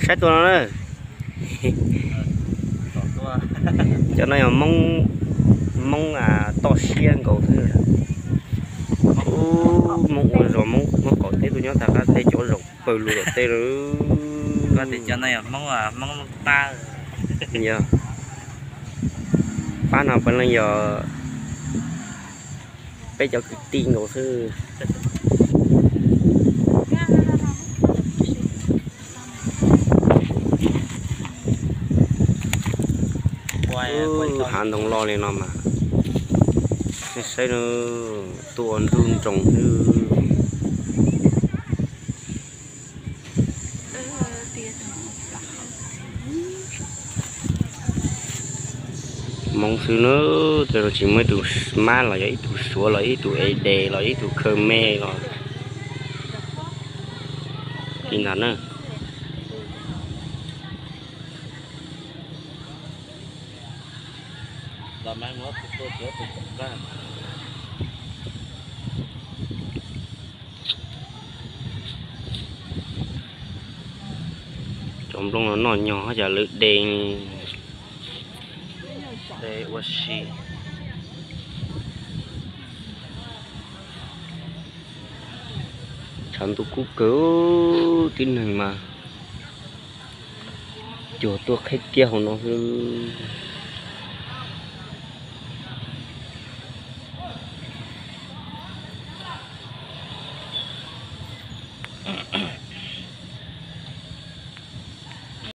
Saib tua no na. Cov no yog Hmoob, Hmoob toj siab nkaus xwb. Hmoob ua zog, Hmoob qaum teb tuaj nyob tag qab teb, cov zaum pawg lug tom teb lawm. Yog pab no puav leej yog peb cov kwv tij nkaus xwb. Hav ntoo loj li no mas, nej saib na, tuaj nruj nroos xwb. Hmoob xwb na, tej zaum tsis muaj ib tug Hmab los yog ib tug Suav los ib tug Ede los ib tug Khmer los li ntawd na. Cov nplooj no noj nyog cas lwm de, de ua si. Tshav ntuj kub kawg, tib neeg mas cuag tuaj qhib kiab hauv no xwb.